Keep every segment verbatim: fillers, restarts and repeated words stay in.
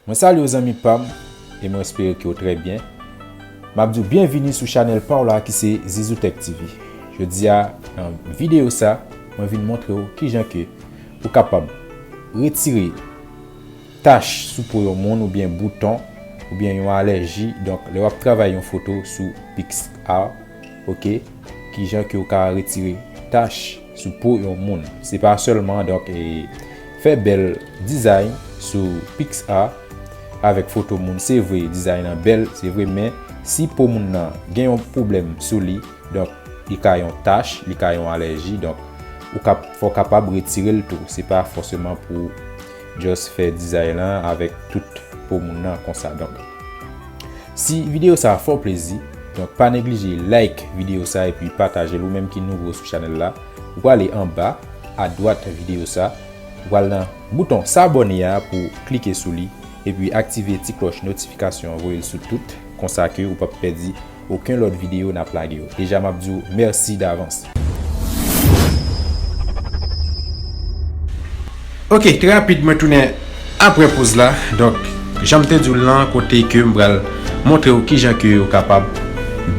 Mwen salye w zanmi pa m, e mwen espere ke w trè byen. M ap di w byenvini sou chanèl pa w la ki se Zizou Tech T V. Jodi a, nan videyo sa, mwen vin montre w kijan ke ou kapab retire tach sou po yon moun oubyen bouton oubyen yon alèji. Donk, lè w ap travay yon foto sou PicsArt, oke, kijan ke w ka retire tach sou po yon moun. Se pa sèlman, donk, e, fè bèl dizay sou PicsArt avèk foto moun. Se vre, dizay lan bèl, se vre, men si po moun nan gen yon pwoblèm sou li, donk, li ka yon tach, li ka yon alèji, donk, ou ka, fò w kapab retire l tou. Se pa fòseman pou just fè dizay lan avèk tout po moun nan konsa. Donk, si videyo sa a fè w plezi, donk, pa neglije like videyo sa a epi pataje l. Ou menm ki nouvo sou chanèl la, ou prale anba, adwat videyo sa, ou pral nan bouton s'abonner a pou klike sou li, epi aktive ti klòch notifikasyon an, voye l sou tout, konsa ke ou p ap pèdi okenn lòt videyo n ap lage yo. Deja, m ap di w mèsi davans. Oke, trè rapid, mwen tounen apre poz la. Donk, jan m te di w lan, kote ke m pral montre w kijan ke w kapab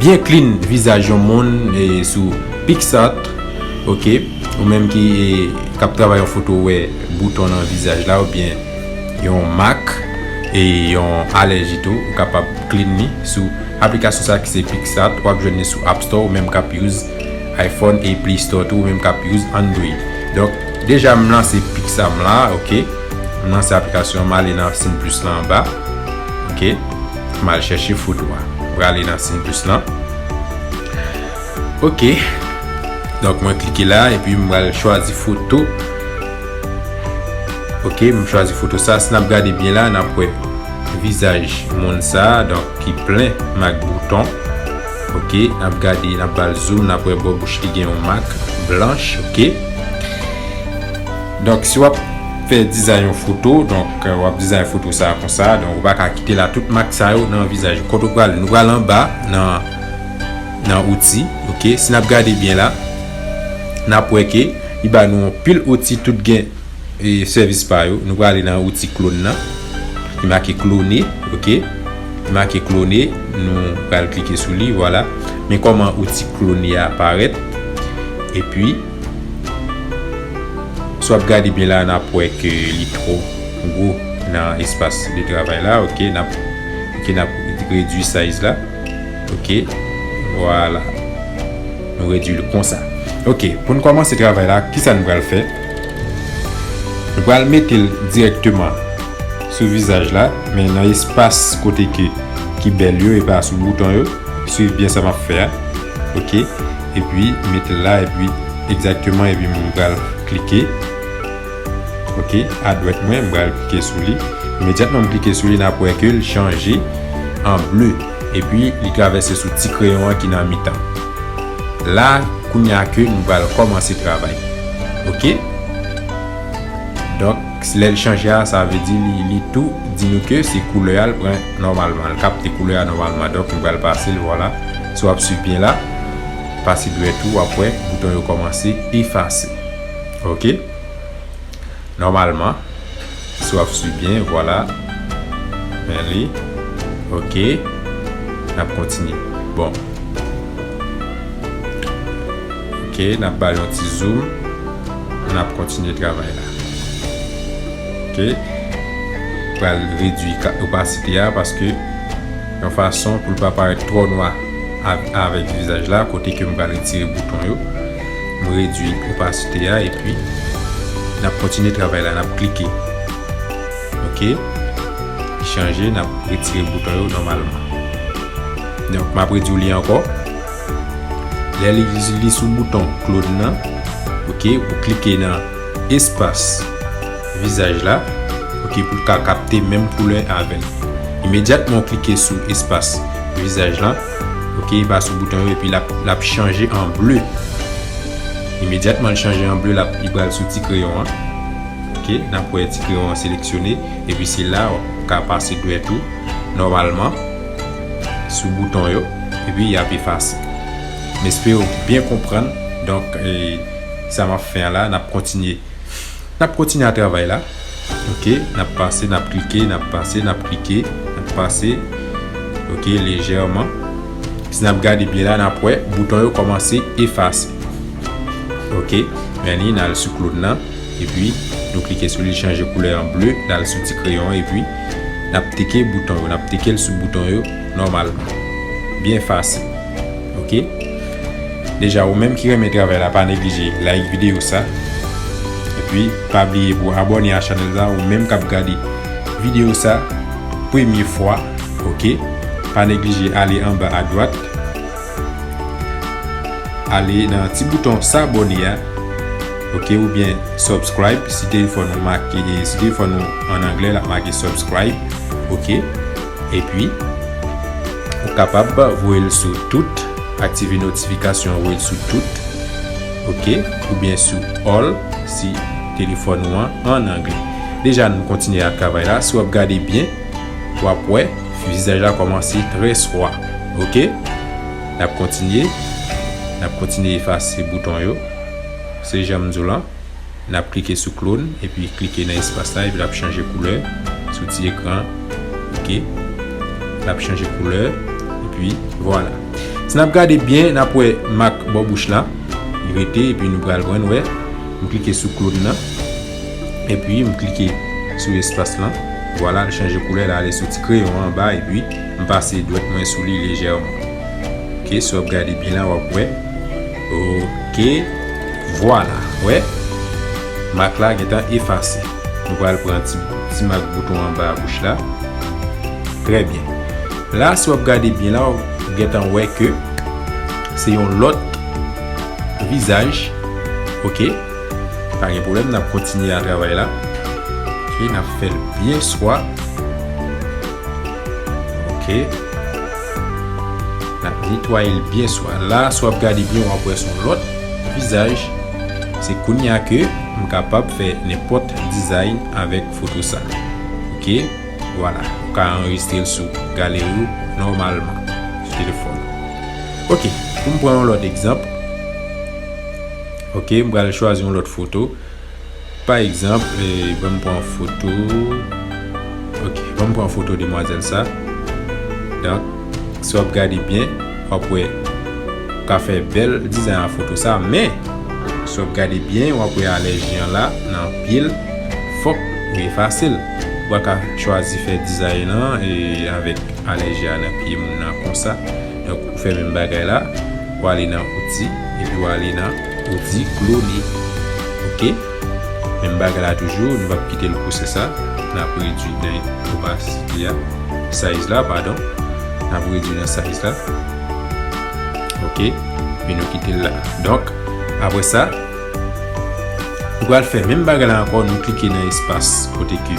byen clean vizaj yon moun, e, sou PicsArt, oke? Ou menm ki, e, k ap travay yon foto, ou wè bouton nan vizaj la, oubyen yon mak, e yon alèji tou, ou kapab clean li sou aplikasyon sa ki se PicsArt, w ap jwenn li sou App Store, ou menm k ap use iPhone, e Play Store tou, ou menm k ap use Android. Donk, deja m lanse PicsArt m la, oke? M lanse aplikasyon, m ale nan siy plis lan anba, oke? M al chèche foto a. M prale nan siy plis lan. Oke. Donk, mwen klike la, epi m pral chwazi foto. Oke, m chwazi foto sa. Si n ap gade byen la, n ap wè vizaj moun sa, donk, ki plen mak bouton. Oke, n ap gade, n ap ba l zoom, n ap wè bò bouch li gen yon mak blanch, oke. Donk, si w ap fè dizay yon foto, donk, w ap dizay foto sa konsa, donk, ou pa ka kite la tout mak sa yo nan vizaj ou. Kote w prale? Nou pral anba nan, nan outi, oke. Si n ap gade byen la, n ap wè ke li ba nou yon pil outi, tout gen, e, sèvis pa yo. Nou prale nan outi clone nan, ki make clone, oke. Li make clone, nou pral klike sou li, vwala. Men kòman outi clone a parèt. Epi, si w ap gade byen la, n ap wè ke li twò gwo nan espas de travay la, oke, n ap, oke, n ap redui size la, oke, vwala, nou redui l konsa. Oke, pou n kòmanse travay la, kisa n pral fè? Nou pral mete l dirèkteman sou vizaj la, men nan espas kote ke, ki bèl yo, e pa sou bouton yo. Swiv byen sa m ap fè a. Oke. Epi, mete l la, epi egzakteman, epi m pral klike. Oke, adwèt mwen, m pral klike sou li. Imedyatman m klike sou li, n ap wè ke l chanje an ble. Epi, li travèse sou ti kreyon an ki nan mitan. La, kounye a ke nou pral kòmanse travay. Oke? Donk, lè l chanje a, sa vle di li, li tou di nou ke se koulè a l pran nòmalman. L kapte koulè a nòmalman. Donk, nou pral pase l, vwala. Si w ap swiv byen la, pase dwèt ou, w ap wè bouton yo kòmanse efase. Oke? Nòmalman, si w ap swiv byen, vwala. Men li. Oke. N ap kontinye. Bon. Oke, n ap ba l yon ti zoom. N ap kontinye travay la. Oke. Pral redui ka-, opasite a paske yon fason pou l pa parèt twò nwa a-, avèk vizaj la, kote ke m pral retire bouton yo. M redui opasite a epi n ap kontinye travay la, n ap klike. Oke. Chanje, n ap retire bouton yo nòmalman. Donk, m ap redui li ankò. Lè li, li sou bouton clone nan, oke, ou klike nan espas vizaj la, oke, pou l ka kapte menm koulè avè l. Imedyatman ou klike sou espas vizaj la, oke, li pa sou bouton yo, epi l ap, l ap chanje an ble. Imedyatman l chanje an ble, l ap, li pral sou ti kreyon an. Oke, n ap wè ti kreyon an seleksyone, epi se la w ka pase dwèt ou nòmalman sou bouton yo, epi y ap efase. M espere w byen konprann. Donk, e, sa m ap fè an la, n ap kontinye. N ap kontinye a travay la. Ok, n ap pase, n ap klike, n ap pase, n ap klike, n ap pase. Ok, lejèman. Si n ap gade byen la, n ap wè bouton yo kòmanse efase. Ok, men li, n al sou klòn nan, epi nou klike sou li, chanje koulè an ble, n al sou ti kreyon, epi n ap teke bouton yo, n ap teke l sou bouton yo nòmalman. Byen fasil. Ok? Deja, ou menm ki renmen travay la, pa neglije like videyo sa. Epi, pa bliye pou abòne a chanèl la, ou menm k ap gade videyo sa premye fwa. Ok? Pa neglije ale anba adwat. Ale nan ti bouton s'abonner a. Ok? Oubyen subscribe, si telefòn ou make, si telefòn ou an anglè, l ap make subscribe. Ok? Epi, ou kapab voye l sou tout, aktive notifikasyon, voye l sou tout, ok, oubyen sou all, si telefòn ou an an anglè. Deja, nou kontinye ak travay la. Si w ap gade byen, w ap wè vizaj la kòmanse trè swa, ok? N ap kontinye, n ap kontinye efase bouton yo. Se jan m di w lan. N ap klike sou klòn, epi klike nan espas la, epi l ap chanje koulè sou ti ekran. Ok. L ap chanje koulè, epi vwala. Si n ap gade byen, n ap wè mak bò bouch la. Li rete, epi nou pral jwenn, wè. M klike sou klòn nan. Epi m klike sou espas lan. Vwala, l chanje koulè, l ale sou ti kreyon an anba, epi m pase dwèt mwen sou li lejèman. Ok, si w ap gade byen la, w ap wè. Ok, vwala, wè. Mak la gentan efase. Nou pral pran ti, ti mak bouton anba bouch la. Trè byen. La, si w ap gade byen la, w gentan wè ke se yon lòt vizaj. Ok. Pa gen pwoblèm, n ap kontinye a travay la. Ok, n ap fè l byen swa. Ok. N ap netwaye l byen swa. La, si w ap gade byen, w ap wè se yon lòt vizaj. Se kounye a ke m kapab fè nenpòt dizay avèk foto sa. Ok. Vwala. Ou ka anrejistre l sou galeri w nòmalman sou telefòn ou. Ok. Pou m pran yon lòt egzanp. Ok, m pral chwazi yon lòt foto. Pa egzanp, eh, ban m pran foto. Ok, ban m pran foto demwazèl sa. Donk, si w ap gade byen, w ap wè ou ka fè bèl dizay a foto sa, men si w ap gade byen, w ap wè alèji an la, nan pye l, fòk ou efase l. Ou pa ka chwazi fè dizay lan, eh, avèk alèji a nan pye moun nan konsa. Donk, ou fè menm bagay la, ou ale nan outi, epi ou ale nan outi klone. Ok? Menm bagay la toujou, nou p ap kite l pouse sa. N ap redui nan opasite a, size la, padon. N ap redui nan size la. Ok? Epi nou kite l la. Donk, apre sa, nou pral fè menm bagay la ankò, nou klike nan espas kote ke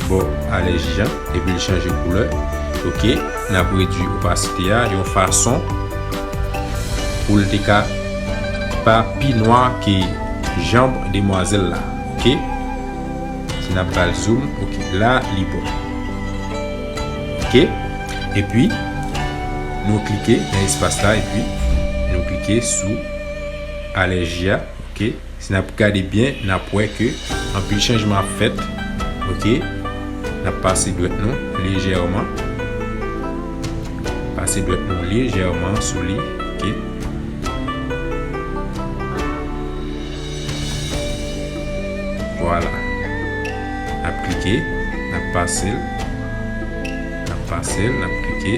bò alèji an, epi l chanje koulè. Ok, n ap redui opasite a yon fason pou l te ka pa pi nwa ke janb demwazèl la. Ok, si n ap ba l zoom, ok, la li bon. Ok, epi nou klike nan espas la, epi nou klike sou alèji a. Ok, si n ap gade byen, n ap wè ke anpil chanjman ap fèt. Ok, n ap pase dwèt nou lejèman. Pase dwèt nou lejèman sou li. Ok. Vwala. N ap klike, n ap pase l. N ap pase l, n ap klike.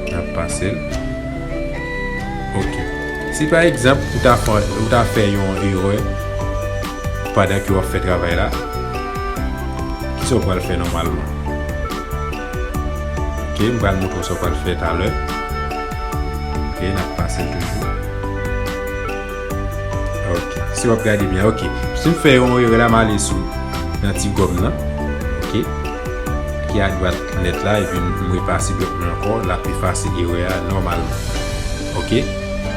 N ap pase l. Ok. Si pa egzanp, ou ta fè, ou ta fè yon erè pandan ke w ap fè travay la, kisa w pral fè nòmalman? Ok, m pral montre w sa w pral fè talè. Ok, n ap pase l toujou. Ok, si w ap gade byen, ok. Si m fè yon erè la, m ale sou nan ti gòm nan. Ok, ki adwat nèt la, epi m repase dwèt mwen ankò, l ap efase erè a nòmalman. Ok,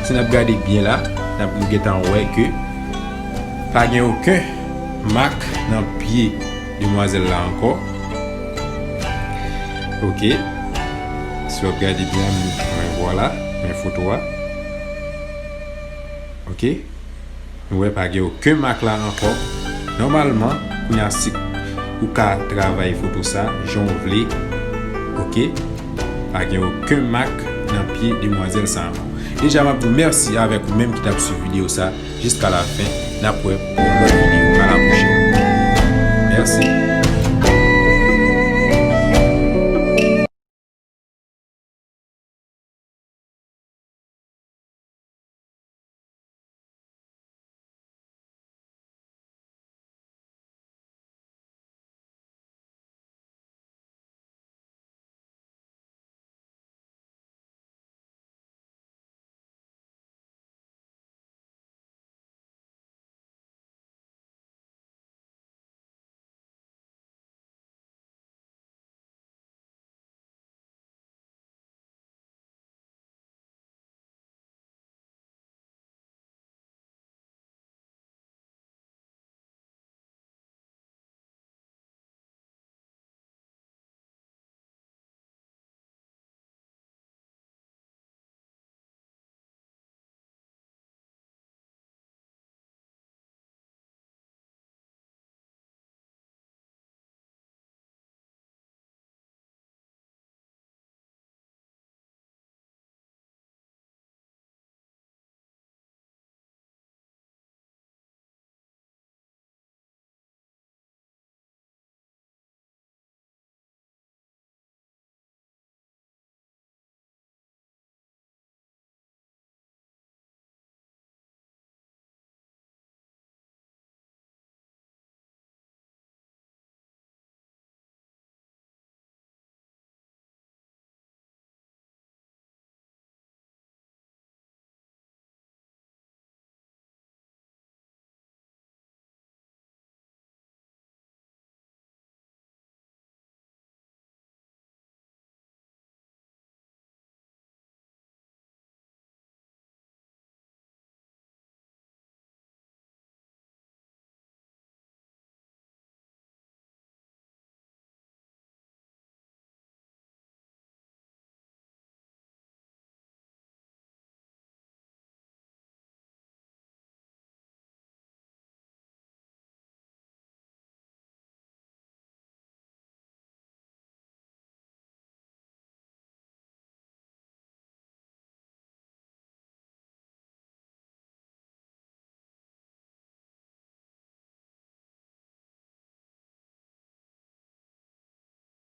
si n ap gade byen la, n ap, nou gentan wè ke pa gen okenn mak nan pye demwazèl la ankò. Ok, si w ap gade byen, mwen vwala, men foto a. Ok, nou wè pa gen okenn mak la ankò. Nòmalman, Kounye a si ou ka travay foto sa jan w vle. Oke. Pa gen okenn mak nan pye demwazèl sa ankò. Deja m ap di w mèsi avèk ou menm ki t ap swiv videyo sa jiska la fen. N ap wè pou yon lòt videyo. A la pwochèn. Mèsi.